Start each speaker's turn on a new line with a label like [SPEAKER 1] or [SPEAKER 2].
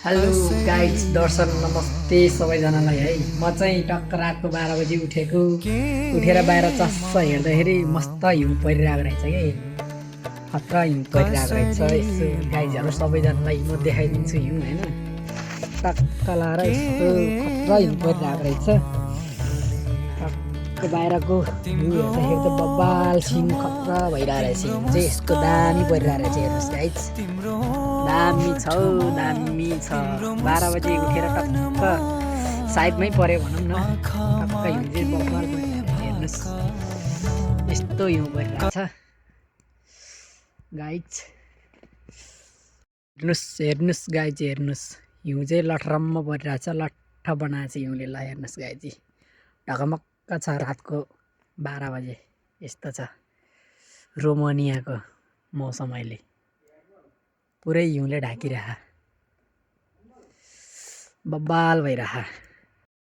[SPEAKER 1] Hello guides दर्शन नमस्ते सबैजनालाई है। म चाहिँ टक्क रातको 12 बजी उठेको। उठेर बाहिर चस्स हेर्दाखेरि मस्त हिउँ परिरहेको रहेछ कि खतरा हिउँ परिरहेको रहेछ। यसो गाइजहरू सबैजनालाई म देखाइदिन्छु हिउँ होइन। टक्क लाएर यस्तो खतरा हिउँ परिरहेको रहेछ। टक्क बाहिरको भ्यू हेर्दाखेरि त बब्बाल सिन खतरा भइरहेको रहेछ। हिउँ चाहिँ यस्तो दामी परिरहेको रहेछ। हेर्नुहोस् गाइज दामी छ दामी छ। 12 बजी उठेर टक्क साइडमै पऱ्यो भनौँ न। टक्क हिउँ चाहिँ बब्बाल परिरहेको रहेछ। हेर्नुहोस् यस्तो हिउँ परिरहेको छ गाइज। हेर्नुहोस् गाइज हेर्नुहोस् हिउँ चाहिँ लठरम्म परिरहेको छ। लट्ठ बनाएको छ हिउँले। ल हेर्नुहोस् गाइज ढकमक्क छ रातको 12 बजे। यस्तो छ रोमानियाको मौसम अहिले पुरै हिउँले ढाकिरह बब्बाल भइरह।